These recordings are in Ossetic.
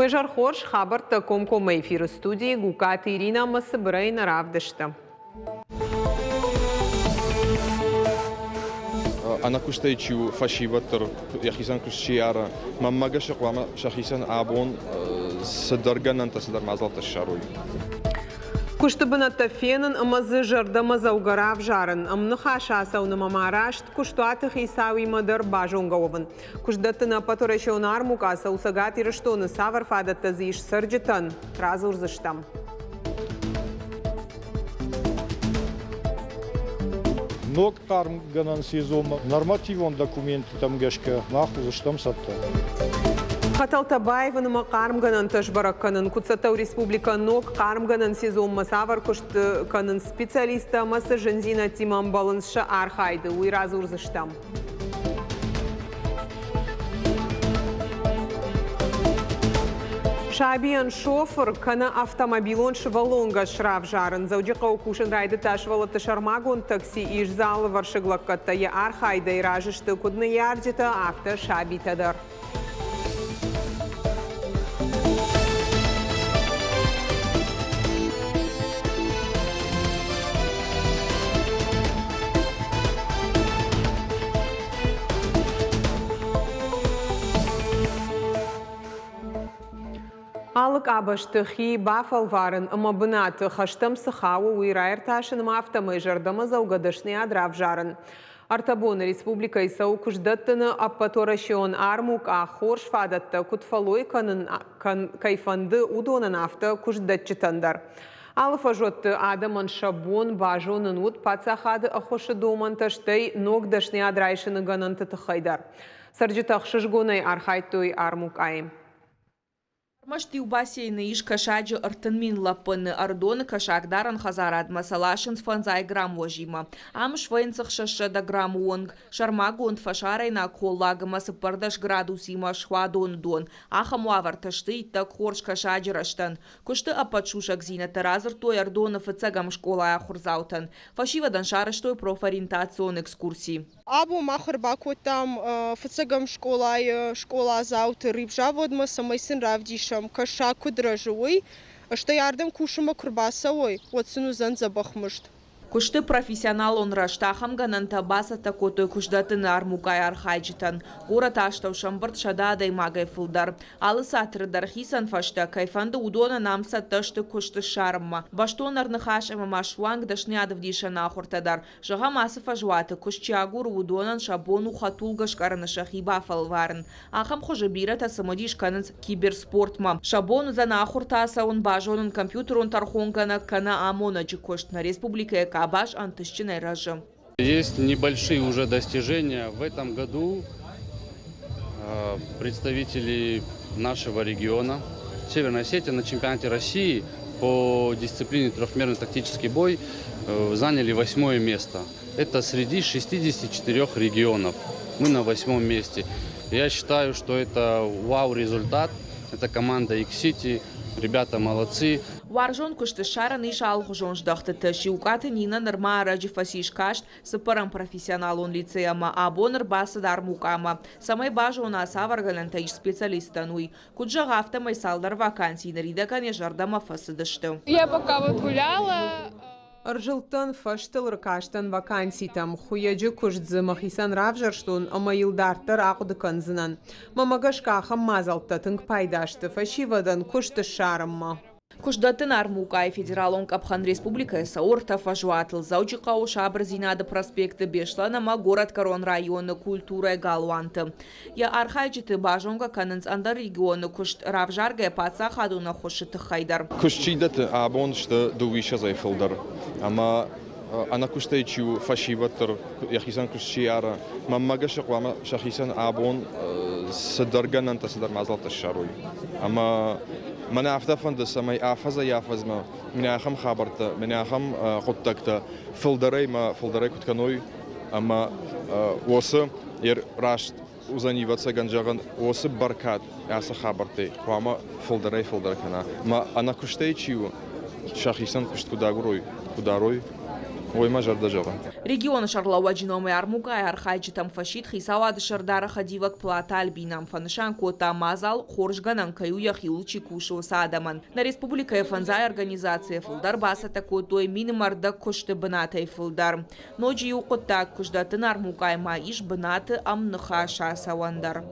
Уе зӕр хорз, хабӕрттӕ комкоммӕ эфиры студийы Гукаты Иринӕ ӕмӕ цыбырӕй нӕ равдысты. Ӕнӕкуыстӕй чи у, фӕсивӕд дӕр йӕхицӕн куыст чи ары, мӕнмӕ гӕсгӕ хъуамӕ сӕхицӕн абон цыдӕр гӕнӕнтӕ, цыдӕр мадзӕлттӕ ссарой. Куысты бынӕттӕ фенын ӕмӕ дзы зӕрдӕмӕдзӕугӕ равзарын, ӕмныхас ацӕуын ӕмӕ ма раст куыстуаты хицауимӕ дӕр базонгӕ уӕвын. Куыстдӕттыны ӕппӕтуӕрӕсеон армукъа цӕуы Цӕгат Ирыстоны, цавӕр фадӕттӕ дзы ис цӕрджытӕн, радзурдзыстӕм. Ног хъармгӕнӕн сезонмӕ нормативон документтӕм гӕсгӕ мах уыдзыстӕм цӕттӕ. Хӕтӕлтӕ баивын ӕмӕ хъармгӕнӕнтӕ сбӕрӕг кӕнын, куыд цӕттӕ у республикӕ ног хъармгӕнӕн сезонмӕ, цавӕр куыст кӕнынц специалисттӕ ӕмӕ цы зындзинӕдтимӕ ӕмбӕлынц сӕ архайды, уый радзурдзыстӕм. Сабийӕн шофыр кӕнӕ автомобилон сывӕллонгӕс равзарын. Дзӕуджыхъӕуы кусын райдыдта сывӕллӕтты сӕрмагонд такси. Ис дзы алывӕрсыг лӕггӕдтӕ. Йӕ архайдӕй разы сты куыд ныййарджытӕ, афтӕ сабитӕ дӕр. Алы къабӕзты хи бафӕлварын ӕмӕ бынаты хӕстӕм цы хауы, уый раиртасын ӕмӕ афтӕмӕй зӕрдӕмӕдзӕугӕ дӕсныйад равзарын. Ӕртӕ боны республикӕйы цӕуы куыстдӕттыны ӕппӕтуӕрӕсеон армукъа, хорз фадӕттӕ куыд фӕллой кӕнын кӕй фӕнды, уыдонӕн, афтӕ куыстдӕтджытӕн дӕр. Алы фӕзуӕтты адӕмӕн сӕ бон базонын уыд паддзахады ӕххуысы домӕнтӕ, стӕй ног дӕсныйад райсыны гӕнӕнты тыххӕй дӕр. Цӕрджытӕ ӕхсызгонӕй архайдтой армукъайы. Ӕрмӕст иу бассейны ис кӕсаджы 30 000 лӕппыны. Ӕрыдоны кӕсагдарӕн хӕдзарадмӕ сӕ ласынц фӕндзай грамм уӕзимӕ. Ам свӕййынц 600 граммы онг. Сӕрмагонд фӕсарӕйнаг холлаг ӕмӕ 14 градусимӕ суадоны дон. Ахӕм уавӕртӕ сты иттӕг хорз кӕсаджы рӕзтӕн. Куысты ӕппӕт сусӕгдзинӕдтӕ радзырдтой Ӕрыдоны фыццӕгӕм скъолайы ахуырдзаутӕн. Фӕсивӕдӕн сарӕзтой профориентацион экскурси. Абон мах ӕрбакодтам фыццӕгӕм скъолайы скъоладзауты рыбзаводмӕ, цӕмӕй сын равдисӕм, кӕсаг куыд рӕзы, уый. Стӕй ардӕм кусынмӕ куы рбацӕуой, уӕд сын уыдзӕн дзӕбӕх мызд. Куысты профессионалон рӕзт ахӕм гӕнӕнтӕ бацӕттӕ кодтой куыстдӕттыны армукъайы архайджытӕн. Горӕты астӕу сӕмбырд 100 адӕймагӕй фылдӕр. Алы цатыры дӕр хицӕн фӕзтӕ кӕй фӕнды, уыдонӕн ам цӕттӕ сты куыст ссарынмӕ. Бӕстон ӕрныхас ӕмӕ ма суанг дӕсныйадӕвдисӕн ахуыртӕ дӕр. Зӕгъӕм, ацы фӕзуаты куыст чи агуры, уыдонӕн сӕ бон у хӕдтулгӕ скъӕрыны сӕхи бафӕлварын. Ахӕм хуызы бирӕтӕ цымыдис кӕнынц киберспортмӕ. Сӕ бон уыдзӕн ахуыртӕ ацӕуын, базонын компьютерон тӕрхонгӕнӕг кӕнӕ амонӕджы куыст. Нӕ республикӕйы къабаз ӕнтыстджынӕй рӕзы. Есть небольшие уже достижения. В этом году представители нашего региона Северной Осетии на чемпионате России по дисциплине трехмерный тактический бой заняли восьмое место. Это среди 64 регионов. Мы на восьмом месте. Я считаю, что это вау-результат. Это команда X-City. Ребята молодцы. Уарзон куысты ссарӕн ис алыхуызон здӕхтыты. Сиукъаты Нинӕ нырма ӕрӕджы фӕцис каст цыппӕрӕм профессионалон лицей ӕмӕ абон ӕрбацыд армукъамӕ, цӕмӕй базона, цавӕр гӕнӕнтӕ ис специалисттӕн, уый. Куыд зӕгъы, афтӕмӕй цалдӕр вакансийы ныридӕгӕн йӕ зӕрдӕмӕ фӕцыдысты. Я пока вот гуляла. Ӕрзылдтӕн, фӕзтыл ӕркастӕн ваканситӕм, хуыйӕджы куыст дзы мӕхицӕн равзӕрстон ӕмӕ йыл дарддӕр ахъуыды кӕндзынӕн. Мӕнмӕ гӕсгӕ ахӕм мадзӕлттӕ тынг пайда сты фӕсивӕдӕн куыст ссарынмӕ. Куыстдӕттын армукъайы федералон къӕпхӕн республикӕйы цӕуы ӕртӕ фӕзуатыл Дзӕуджыхъӕуы Сабырдзинады проспекты, Беслӕн ӕмӕ Горӕтгӕрон районы культурӕйы галуанты. Йӕ архайджыты базонгӕ кӕнынц ӕндӕр регионы куыст равзаргӕ паддзахадон ӕххуысы тыххӕй дӕр. Куыст чи дӕтты, абон сты дыууиссӕдзӕй фылдӕр. Ӕмӕ ӕнӕкуыстӕй чи у, фӕсивӕд дӕр йӕхицӕн куыст чи ары, мӕнмӕ гӕсгӕ хъуамӕ сӕхицӕн абон цыдӕр гӕнӕнтӕ, цыдӕр мадзӕлттӕ ссарой. Ӕмӕ мӕнӕ афтӕ фӕнды, цӕмӕй афӕдзӕй-афӕдзмӕ мӕнӕ ахӕм хабӕрттӕ, мӕнӕ ахӕм хъуыддӕгтӕ фылдӕрӕй мӕ фылдӕрӕй куыд кӕной ӕмӕ уыцы раст уыдзӕн, ӕвӕццӕгӕн, зӕгъын, уыцы бӕркад ацы хабӕрттӕй хъуамӕ фылдӕрӕй-фылдӕр кӕна. Ӕмӕ ӕнӕкуыстӕй чи у, сӕхицӕн куыст куыд агурой, куыд арой, Уый мӕ зӕрдӕ зӕгъы. Регионы сӕргълӕууӕджы номӕй армукъайы архайджытӕм фӕсидт хицауады сӕрдары хӕдивӕг Платы Альбинӕ. Фӕнысан кодта, мадзал хорзгӕнӕн кӕй у йӕхиуыл чи кусы, уыцы адӕмӕн. Нӕ республикӕйы фӕндзай организацийӕ фылдӕр бацӕттӕ кодтой минымӕрдӕг куысты бынатӕй фылдӕр. Ноджы иу хъуыддаг, куыстдӕттыны армукъайы ма ис бынаты ӕмныхас ацӕуӕн дӕр.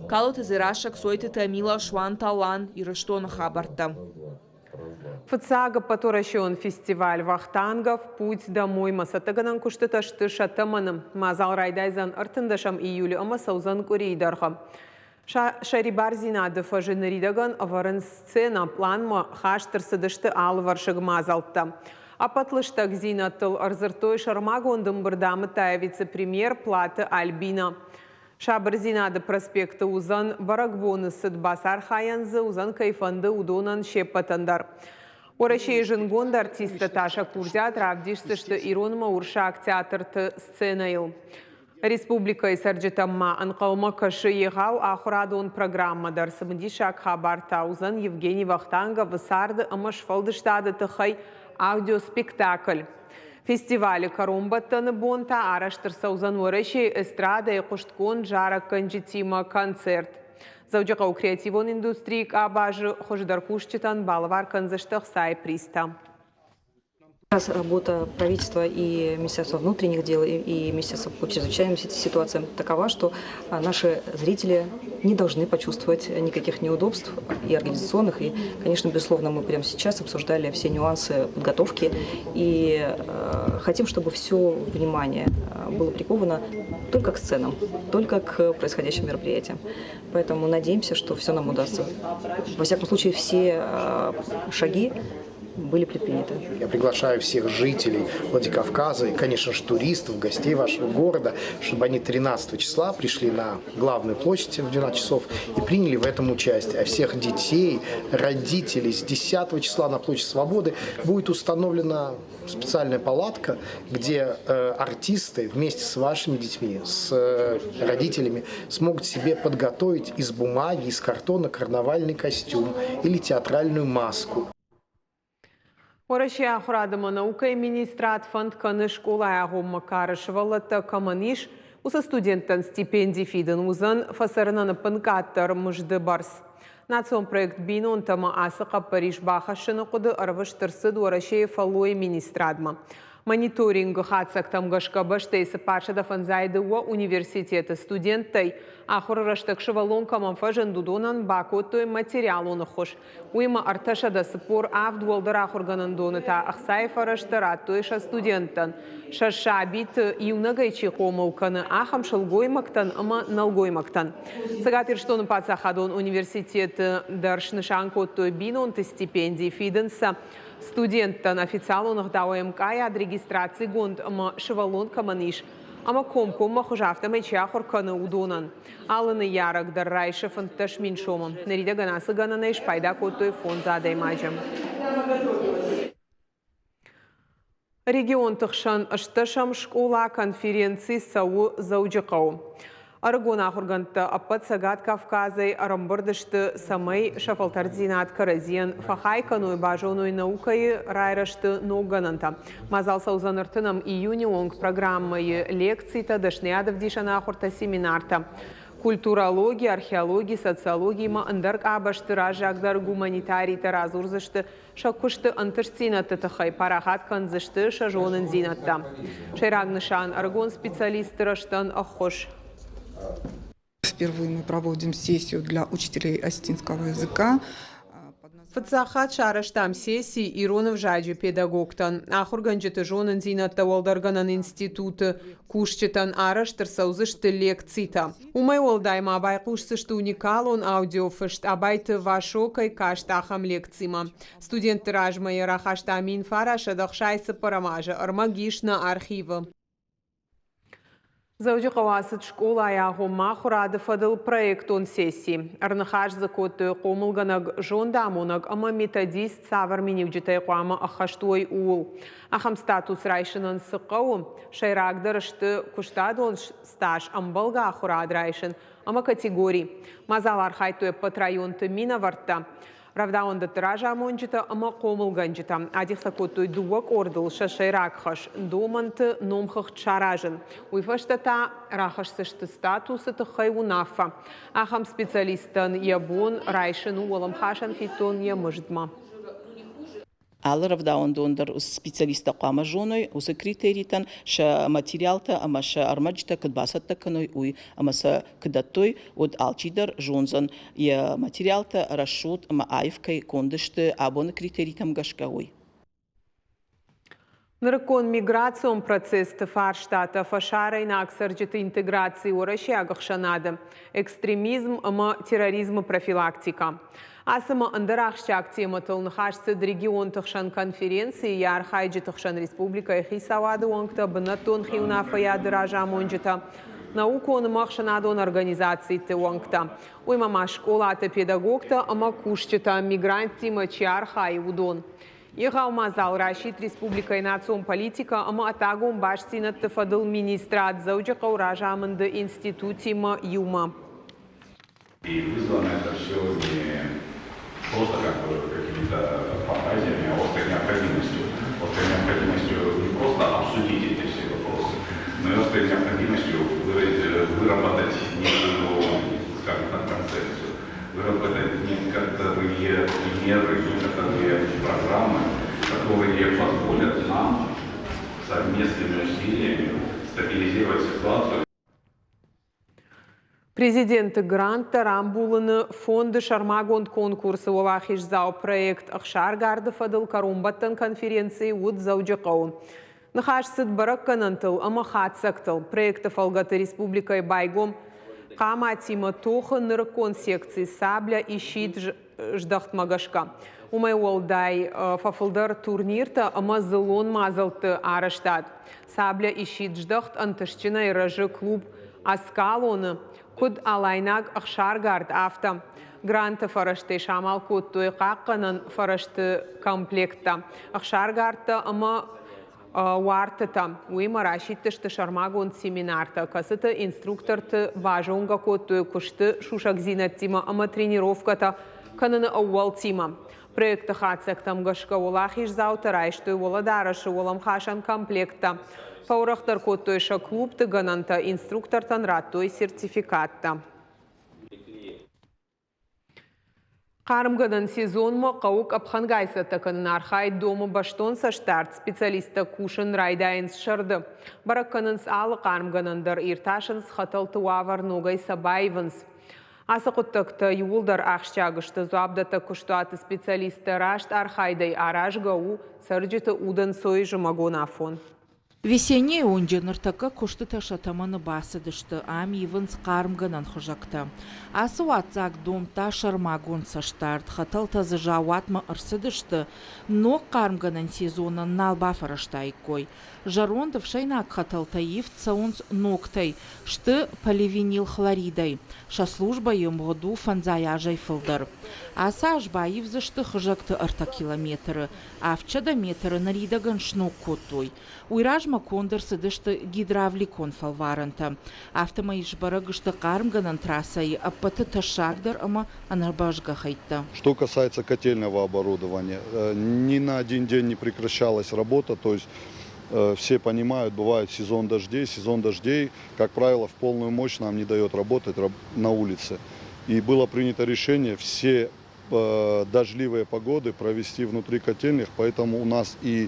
Калоты Дзерассӕ, Кцойты Тамила, Суанты Алан, Ирыстоны хабӕрттӕ. Фыццаг ӕппӕтуӕрӕсеон фестиваль «Вахтангов. Путь домой»-мӕ цӕттӕгӕнӕн куыстытӕ сты сӕ тӕмӕны. Мадзал райдайдзӕн 13 июлы ӕмӕ цӕудзӕн къуырийы дӕргъы. Сӕрибардзинады фӕзы ныридӕгӕн ӕвӕрынц сценӕ, пъланмӕ хаст ӕрцыдысты алывӕрсыг мадзӕлттӕ. Ӕппӕт лыстӕгдзинӕдтыл ӕрдзырдтой сӕрмагонд ӕмбырды амыдта вице-премьер Платы Альбина. Сабырдзинады проспекты уыдзӕн бӕрӕгбоны цыд, бацархайӕн дзы уыдзӕн кӕй фӕнды, уыдонӕн се ппӕтӕн дӕр. Уӕрӕсейы зындгонд артисттӕ та сӕ курдиат равдисдзысты ирон ӕмӕ уырыссаг театрты сценӕйыл. Республикӕйы цӕрджытӕм ма ӕнхъӕлмӕ кӕсы егъау ахуырадон программӕ дӕр. Цымыдисаг хабар та уыдзӕн Евгений Вахтанговы царды ӕмӕ сфӕлдыстады тыххӕй аудиоспектакль. Фестивалы кӕронбӕттӕны бон та арӕзт ӕрцӕудзӕн Уӕрӕсейы эстрадӕйы хъуыстгонд зарӕггӕнджытимӕ концерт. Дзӕуджыхъӕуы креативон индустрийы къабазы хуыздӕр кусджытӕн балӕвар кӕндзысты ӕхцайы призтӕ. Работа правительства и Министерства внутренних дел, и Министерства по чрезвычайным ситуациям такова, что наши зрители не должны почувствовать никаких неудобств и организационных. И, конечно, безусловно, мы прямо сейчас обсуждали все нюансы подготовки и хотим, чтобы все внимание было приковано только к сценам, только к происходящим мероприятиям. Поэтому надеемся, что все нам удастся. Во всяком случае, все шаги были предприняты. Я приглашаю всех жителей Владикавказа и, конечно же, туристов, гостей вашего города, чтобы они 13 числа пришли на главную площадь в 12 часов и приняли в этом участие. А всех детей, родителей с 10 числа на площадь Свободы будет установлена специальная палатка, где артисты вместе с вашими детьми, с родителями смогут себе подготовить из бумаги, из картона карнавальный костюм или театральную маску. Уӕрӕсейы ахуырад ӕмӕ наукӕйы министрад фӕнд кӕны скъолайы агъоммӕ кары сывӕллӕттӕ кӕмӕн ис, уыцы студенттӕн стипенди фидын уыдзӕн фӕцӕрынӕн ӕппынкъаддӕр мызды бӕрц. Национ проект «Бинонтӕ»-мӕ ацы хъӕппӕрис бахӕссыны хъуыды ӕрвыст ӕрцыд Уӕрӕсейы фӕллойы министрадмӕ. Мониторингы хатдзӕгтӕм гӕсгӕ бӕстӕйы 452 университеты студенттӕй ахуыры рӕстӕг сывӕллон кӕмӕн фӕзынд, уыдонӕн бакодтой материалон ӕххуыс. Уыимӕ 347 уӕлдӕр ахуыргӕнӕндоны та ӕхцайы фӕрӕзтӕ радтой сӕ студенттӕн, сӕ сабиты иунӕгӕй чи хъомыл кӕны, ахӕм сылгоймӕгтӕн ӕмӕ нӕлгоймӕгтӕн. Цӕгат Ирыстоны паддзахадон университеты дӕр снысан кодтой бинонты стипенди, фидынц сӕ студенттӕн официалон ӕгъдауӕй ӕмкъайад регистрацигонд ӕмӕ сывӕллон кӕмӕн ис, ӕмӕ комкоммӕ хуыз афтӕмӕй чи ахуыр кӕны, уыдонӕн. Алы ныййарӕг дӕр райсы 15 000 сомы. Ныридӕгӕн ацы гӕнӕнӕй спайда кодтой фондз адӕймаджы. Регионты хсӕн ӕстдӕсӕм скъола конференци цӕуы Дзӕуджыхъӕуы. Ӕрыгон ахуыргӕндтӕ ӕппӕт Цӕгат Кавказӕй ӕрӕмбырд сты, цӕмӕй сӕ фӕлтӕрддзинад кӕрӕдзийӕн фӕхай кӕной, базоной наукӕйы райрӕзты ног гӕнӕнтӕ. Мадзал цӕудзӕн ӕртынӕм июны онг программӕйы лекцитӕ, дӕсныйадӕвдисӕн ахуыртӕ, семинартӕ. Культурологи, археологи, социологимӕ ӕндӕр къабӕзты раззагдӕр гуманитаритӕ радзурдзысты сӕ куысты ӕнтыстдзинӕдты тыххӕй, парахат кӕндзысты сӕ зонындзинӕдтӕ. Сӕйраг нысан ӕрыгон специалистты рӕзтӕн ӕххуыс. Впервые мы проводим сессию для учителей осетинского языка. Фыццаг хатт сарӕзтам сесси ирон ӕвзаджы педагогтӕн. Ахуыргӕнджыты зонындзинӕдтӕ уӕлдӕргӕнӕн институты кусджытӕн арӕзт ӕрцӕудзысты лекцитӕ. Уымӕй уӕлдай ма байхъусдзысты уникалон аудиофыст Абайты Васо кӕй каст, ахӕм лекцимӕ. Студентты размӕ йӕ рахаста 1964 азы ӕрмӕг ис нӕ архивы. Дзӕуджыхъӕуы ацыд скъолайы агъоммӕ ахуырады фӕдыл проектон сесси. Ӕрныхас дзы кодтой хъомылгӕнӕг, зондамонӕг ӕмӕ методист цавӕр миниуджытӕй хъуамӕ ӕххӕст уой, ууыл. Ахӕм статус райсынӕн цы хъӕуы? Сӕйрагдӕр сты куыстадон стаж, ӕмбӕлгӕ ахуырад райсын ӕмӕ категори. Мадзалы архайдтой ӕппӕт районты минӕвӕрттӕ. Рӕвдауӕндӕтты разамонджытӕ ӕмӕ хъомылгӕнджытӕ. Адих сӕ кодтой дыууӕ къордыл сӕ сӕйраг хӕс – домӕнты номхыгъд саразын. Уый фӕстӕ та рахӕсдзысты статусы тыххӕй уынаффӕ. Ахӕм специалисттӕн йӕ бон райсын у уӕлӕмхасӕн фиддон йӕ мыздмӕ. Алы рӕвдауӕндон дӕр специалисттӕ хъуамӕ зоной уыцы критеритӕн сӕ материалтӕ ӕмӕ сӕ ӕрмӕджытӕ куыд бацӕттӕ кӕной, уый ӕмӕ сӕ куы дӕттой, уӕд алчидӕр зондзӕн йӕ материалтӕ рӕсугъд ӕмӕ аив кӕй конд сты абоны критеритӕм гӕсгӕ, уый. Нырыккон миграцион процессты фарстатӕ фӕсарӕйнаг цӕрджыты интеграци уӕрӕсейаг ӕхсӕнады, экстремизм ӕмӕ терроризмы профилактикӕ. Ацы ӕмӕ ӕндӕр ахсджиаг темӕтыл ныхас цыд регионты хсӕн конференцийы йӕ архайджыты хсӕн республикӕйы хицауады уӕнгтӕ, бынӕттон хиуынаффӕйады разамонджытӕ, наукон ӕмӕ ӕхсӕнадон организациты уӕнгтӕ. Уыимӕ ма скъолаты педагогтӕ ӕмӕ кусджытӕ, мигранттимӕ чи архайы, уыдон. Егъау мадзал расидт республикӕйы национ политикӕ ӕмӕ ӕддагон бастдзинӕдты фӕдыл министрад Дзӕуджыхъӕуы разамынды институтимӕ иумӕ. И вызвано это все не просто как бы какими-то фантазиями, а острой необходимостью. Острой необходимостью не просто обсудить эти все вопросы, но и острой необходимостью выработать некую, скажем так, концепцию, выработать некоторые меры, некоторые программы, которые позволят нам совместными усилиями стабилизировать ситуацию. Президенты гранттӕ рамбулыны фонды сӕрмагонд конкурсы уӕлахиздзау проект «Ӕхсаргарды» фӕдыл кӕронбӕттӕн конференци уыд Дзӕуджыхъӕуы. Ныхас цыд бӕрӕггӕнӕнтыл ӕмӕ хатдзӕгтыл. Проекты фӕлгӕты республикӕйы байгом хъаматимӕ тохы нырыккон секци «Сабля и щит» здӕхтмӕ гӕсгӕ. Уымӕй уӕлдай фӕфылдӕр турниртӕ ӕмӕ дзыллон мадзӕлтты арӕзтад. Сабля и щит здӕхт ӕнтыстджынӕй рӕзы клуб Аскалоны, куыд алайнаг ӕхсаргард, афтӕ. Гранты фӕрӕзтӕй самал кодтой хъахъхъӕнӕн фӕрӕзты комплекттӕ, ӕхсаргардтӕ ӕмӕ уартытӕ. Уыимӕ расидтысты сӕрмагонд семинартӕ, кӕцыты инструкторты базонгӕ кодтой куысты сусӕгдзинӕдтимӕ ӕмӕ тренировкӕтӕ кӕныны ӕууӕлтимӕ. Проекты хатдзӕгтӕм гӕсгӕ уӕлахиздзаутӕ райстой уӕлӕдарӕсы уӕлӕмхасӕн комплекттӕ. Фӕуӕрӕхдӕр кодтой сӕ клубты гӕнӕнтӕ, инструктортӕн радтой сертификаттӕ. Хъармгӕнӕн сезонмӕ хъӕуы къӕпхӕнгай цӕттӕ кӕнын архайд домы бӕстон цӕстдард. Специалисттӕ кусын райдайынц сӕрды. Бӕрӕг кӕнынц алы хъармгӕнӕн дӕр, иртасынц хӕтӕлты уавӕр, ногӕй сӕ баивынц. Ацы хъуыддӕгтӕ иууылдӕр ахсджиаг сты. Дзуапдӕттӕг куыстуаты специалисттӕ раст архайдӕй аразгӕ у цӕрджыты удӕнцойы зымӕгон афон. Весеннийы уынджы ныртӕккӕ куыстытӕ сӕ тӕмӕны бацыдысты, ам ивынц хъармгӕнӕн хуызӕгтӕ. Ацы уадздзаг домдта сӕрмагонд цӕстдард, хӕтӕлтӕ дзы заууатмӕ ӕрцыдысты, ног хъармгӕнӕн сезонӕн нал бафӕрӕзтаиккой. Зӕронд ӕфсӕйнаг хӕтӕлтӕ ивд цӕуынц ногтӕй, сты поливинилхлоридӕй. Сӕ службӕйы мгъуыд у фӕндзай азӕй фылдӕр. Ацы аз баивдзысты хызӕгты ӕртӕ километры, 700 метры ныридӕгӕн сног кодтой. Уый размӕ конд ӕрцыдысты гидравликон фӕлварӕнтӕ. Афтӕмӕй сбӕрӕг сты хъармгӕнӕн трассӕйы ӕппӕты тӕссагдӕр ӕмӕ ӕнӕбӕзгӕ хӕйттӕ. Что касается котельного оборудования, ни на один день не прекращалась работа, то есть все понимают, бывает сезон дождей, как правило, в полную мощь нам не дает работать на улице. И было принято решение все дождливые погоды провести внутри котельных, поэтому у нас и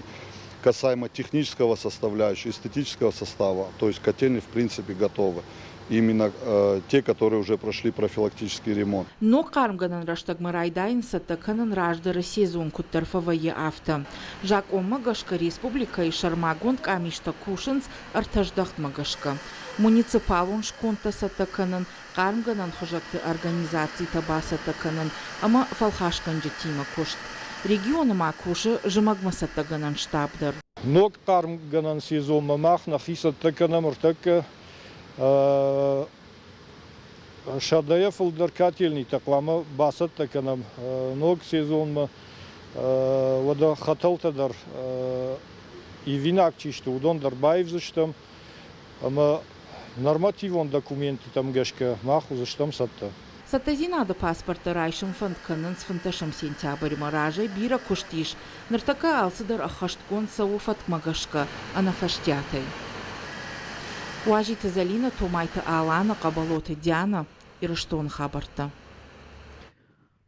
касаемо технического составляющего, эстетического состава, то есть котельные в принципе готовы. Именно те, которые уже прошли профилактический ремонт. Ног хъармгӕнӕн рӕстӕгмӕ райдайынц цӕттӕ кӕнын раздӕры сезон куыддӕр фӕвӕййы, афтӕ. Закъонмӕ гӕсгӕ республикӕйы сӕрмагонд къамистӕ кусынц ӕртӕ здӕхтмӕ гӕсгӕ. Муниципалон скондтӕ цӕттӕ кӕнын, хъармгӕнӕн хуызӕгты организацитӕ бацӕттӕ кӕнын ӕмӕ фӕлхасгӕнджытимӕ куыст. Регионы ма кусы зымӕгмӕ цӕттӕгӕнӕн штаб дӕр. Ног хъармгӕнӕн сезонмӕ мах нӕхи цӕттӕ кӕнӕм ӕртӕккӕ сӕдӕйӕ фылдӕр котельнитӕ хъуамӕ бацӕттӕ кӕнӕм ног сезонмӕ. Уӕдӕ хӕтӕлтӕ дӕр ивинаг чи сты, уыдон дӕр баивдзыстӕм ӕмӕ нормативон документытӕм гӕсгӕ мах уыдзыстӕм цӕттӕ. Цӕттӕдзинады паспорттӕ райсын фӕнд кӕнынц 15 сентябрьмӕ. Разӕй бирӕ куыст ис. Ныртӕккӕ алцыдӕр ӕххӕстгонд цӕуы фӕткмӕ гӕсгӕ, ӕнӕфӕстиатӕй. Уазиты Зӕлинӕ, Томайты Алана, Хъӕбӕлоты Диана, Ирыстоны хабӕрттӕ.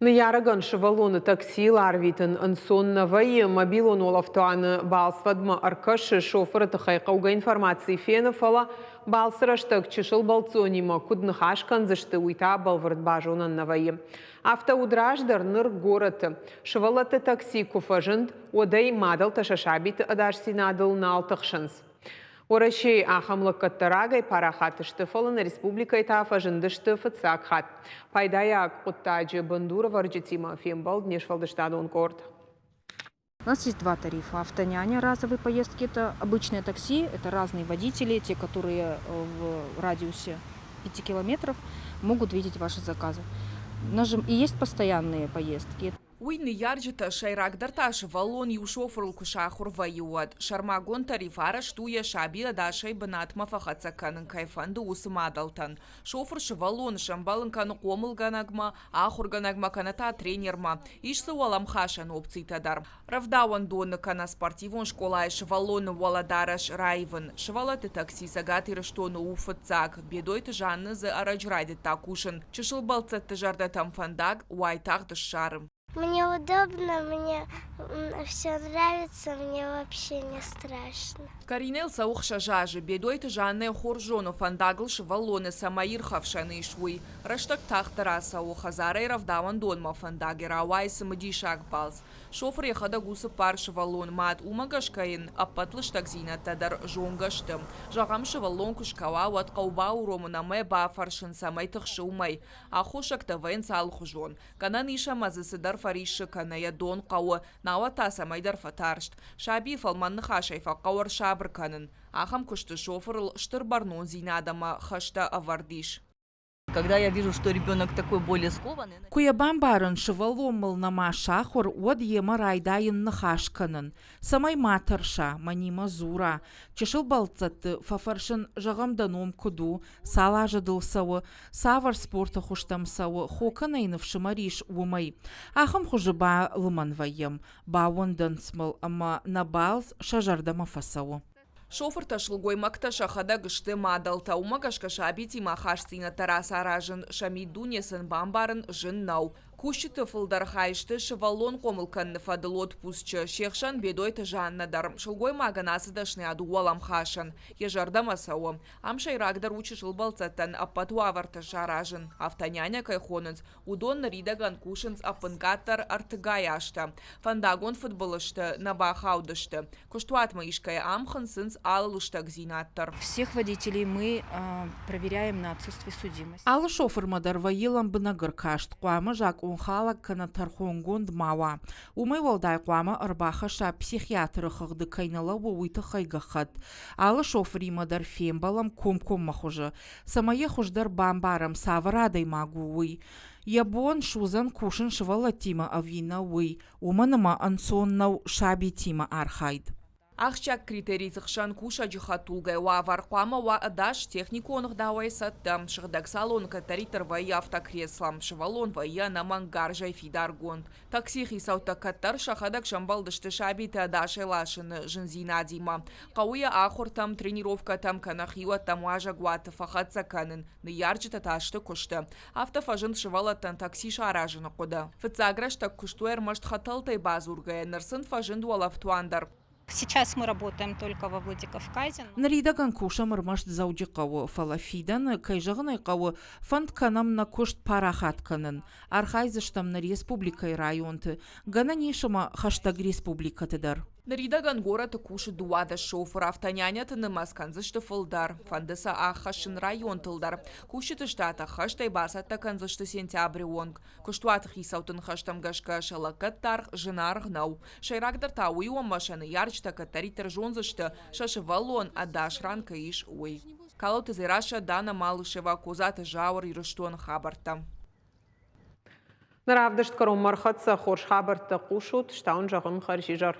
Ныййарӕгӕн сывӕллоны таксийыл арвитын ӕнцон нӕ вӕййы. Мобилон улӕфтуаны балцвӕдмӕ ӕркӕсы, шофыры тыххӕй хъӕугӕ информаци фены, фӕлӕ балцы рӕстӕг чысыл бӕлццонимӕ куыд ныхас кӕндзысты, уый та бӕлвырд базонӕн нӕ вӕййы. Афтӕ уыд раздӕр, ныр горӕты. Сывӕллӕтты такси куы фӕзынд, уӕд ӕй мадӕлтӕ сӕ сабиты ӕдасдзинадыл нал тыхсынц. Уӕрӕсейы ахӕм лӕггӕдтӕ рагӕй парахат сты, фӕлӕ нӕ республикӕйы та фӕзындысты фыццаг хатт. Пайдайаг хъуыддаджы бындурӕвӕрджытимӕ фембӕлд не сфӕлдыстадон къорд. У нас есть два тарифа. Автоняня, разовые поездки – это обычное такси, это разные водители, те, которые в радиусе 5 километров могут видеть ваши заказы. И есть постоянные поездки. Уый ныййарджытӕ, сӕйрагдӕр та сывӕллон иу шофырыл куы сахуыр вӕййы, уӕд. Сӕрмагонд тариф арӕзт у йӕ саби ӕдасӕй бынатмӕ фӕхӕццӕ кӕнын кӕй фӕнды, уыцы мадӕлтӕн. Шофыр сывӕллоны сӕмбӕлын кӕны хъомылгӕнӕгмӕ, ахуыргӕнӕгмӕ кӕнӕ та тренермӕ. Ис дзы уӕлӕмхасӕн опцитӕ дӕр. Рӕвдауӕндоны кӕнӕ спортивон скъолайы сывӕллоны уӕлӕдарӕс раивын. Сывӕллӕтты такси Цӕгат Ирыстоны у фыццаг. Бедойты Жанна дзы ӕрӕджы райдыдта кусын. Чысыл бӕлццӕтты зӕрдӕтӕм фӕндаг уайтагъд ссары. Мне удобно, мне все нравится, мне вообще не страшно. Каринӕйыл цӕуы 6 азы. Бедойты Жаннӕ хорз зоны, фӕндагыл сывӕллоны цӕмӕй ирхӕфсӕн ис, уый. Рӕстӕг тагъддӕр ацӕуы, хӕдзарӕй рӕвдауӕндонмӕ фӕндаг рауайы цымыдисаг балц. Шофыр йӕхӕдӕг у цыппар сывӕллон мад, уымӕ гӕсгӕ йын ӕппӕт лыстӕгдзинӕдтӕ дӕр зонгӕ сты. Зӕгъӕм, сывӕллон куы скӕуа, уӕд хъӕуы бауромын ӕмӕ бафӕрсын, цӕмӕй тыхсы, уымӕй. Аххосӕгтӕ вӕййынц алыхуызон. Гӕнӕн ис ӕмӕ дзы цыдӕр фӕриссы кӕнӕ йӕ дон хъӕуы, науӕд та цӕмӕйдӕр фӕтарст. Сабийы фӕлмӕн ныхасӕй фӕхъӕуы ӕрсабыр кӕнын. Ахӕм куысты шофырыл стыр бӕрнондзинад ӕмӕ хӕстӕ ӕвӕрд ис. Когда я вижу, что ребенок такой более скованный. Куы йӕ бамбарын, сывӕллон мыл нӕма сахуыр, уӕд йемӕ райдайын ныхас кӕнын, цӕмӕй ма тӕрса, мӕнимӕ дзура. Чысыл бӕлццӕтты фӕфӕрсын, зӕгъӕм, дӕ ном куыд у, цал азы дыл цӕуы, цавӕр спорты хуызтӕм цӕуы, хо кӕнӕ йын ӕфсымӕр ис, уымӕй. Ахӕм хуызы балымӕн вӕййӕм, баууӕндынц мыл ӕмӕ нӕ балц сӕ зӕрдӕмӕ фӕцӕуы. Шофыртӕ сылгоймӕгтӕ сӕхӕдӕг сты мадӕлтӕ, уымӕ гӕсгӕ сабитимӕ ахастдзинӕдтӕ рацаразын, сӕ миддуне сын бамбарын зын нӕу. Кусджыты фылдӕр хай сты сывӕллон хъомыл кӕныны фӕдыл отпусчы, се хсӕн Бедойты Жаннӕ дӕр. Сылгоймагӕн ацы дӕсныйад у уӕлӕмхасӕн, йӕ зӕрдӕмӕ цӕуы. Ам сӕйрагдӕр у чысыл бӕлццӕттӕн ӕппӕт уавӕртӕ саразын. Автоняня кӕй хонынц, Уыдон ныридӕгӕн кусынц ӕппынкъаддӕр ӕртыгай азтӕ. Фӕндагон фыдбылызты нӕ бахаудысты. Куыстуатмӕ искӕй ам хынцынц алы лыстӕгдзинад дӕр. Всех водителей мы проверяем на отсутствие судимости. Алы шофырмӕ дӕр вӕййы лӕмбынӕг ӕркаст, хъуамӕ закъонхалӕг кӕнӕ тӕрхонгонд ма уа. Уымӕй уӕлдай хъуамӕ ӕрбахӕсса психиатры хыгъды кӕй нӕ лӕууы, уый тыххӕй гӕххӕтт. Алы шофыримӕ дӕр фембӕлӕм комкоммӕ хуызы. Цӕмӕй йӕ хуыздӕр бамбарӕм, цавӕр адӕймаг у, уый. Йӕ бон суыдзӕн кусын сывӕллӕттимӕ ӕви нӕ, уый, уымӕн ӕмӕ ӕнцон нӕу сабитимӕ архайд. Ахсджиаг критериты хсӕн кусӕджы хӕдтулгӕ уавӕр хъуамӕ уа ӕдас, техникон ӕгъдауӕй цӕттӕ. Сыгъдӕг салоны кӕддӕриддӕр вӕййы автокресло, сывӕллон вӕййы ӕнӕмӕнг гарзӕй фидаргонд. Таксийы хицӕуттӕ кӕддӕр сӕхӕдӕг сӕмбӕлдысты сабиты ӕдасӕй ласыны зындзинадимӕ. Хъӕуы йӕ ахуыртӕм, тренировкӕтӕм кӕнӕ хиуӕттӕм уазӕгуаты фӕхӕццӕ кӕнын, ныййарджытӕ та сты куысты. Афтӕ фӕзынд сывӕллӕттӕн такси саразыны хъуыды. Фыццаг рӕстӕг куыстой ӕрмӕст хӕтӕлтӕй бадзургӕйӕ, ныр сын фӕзынд уӕлӕфтуан дӕр. Сейчас мы работаем только во Владикавказе. Ныридӕгӕн кусӕм ӕрмӕст Дзӕуджыхъӕуы, фӕлӕ фидӕны, кӕй зӕгъын ӕй хъӕуы, фӕнд кӕнӕм нӕ куыст парахат кӕнын. Архайдзыстӕм нӕ республикӕйы районты, гӕнӕн ис ӕмӕ хӕстӕг республикӕты дӕр. Ныридӕгӕн горӕты кусы 12 шофыр, автоняняты нымӕц кӕндзысты фылдӕр. Фӕнды сӕ ӕххӕссын районтыл дӕр. Кусджыты штат ӕххӕстӕй бацӕттӕ кӕндзысты сентябры онг. Куыстуаты хицӕутты ныхӕстӕм гӕсгӕ сӕ лӕггӕдты аргъ зынаргъ нӕу. Сӕйрагдӕр та уый у, ӕмӕ сӕ ныййарджытӕ кӕддӕриддӕр зондзысты, сӕ сывӕллон ӕдас ран кӕй ис, уый. Калоты Дзерассӕ, Дана Малышева, Козаты Зауыр, Ирыстоны хабӕрттӕ. Нӕ равдыст кӕронмӕ ӕрхӕццӕ. Хорз хабӕрттӕ хъусут, стауын зӕгъын хӕрзизӕр.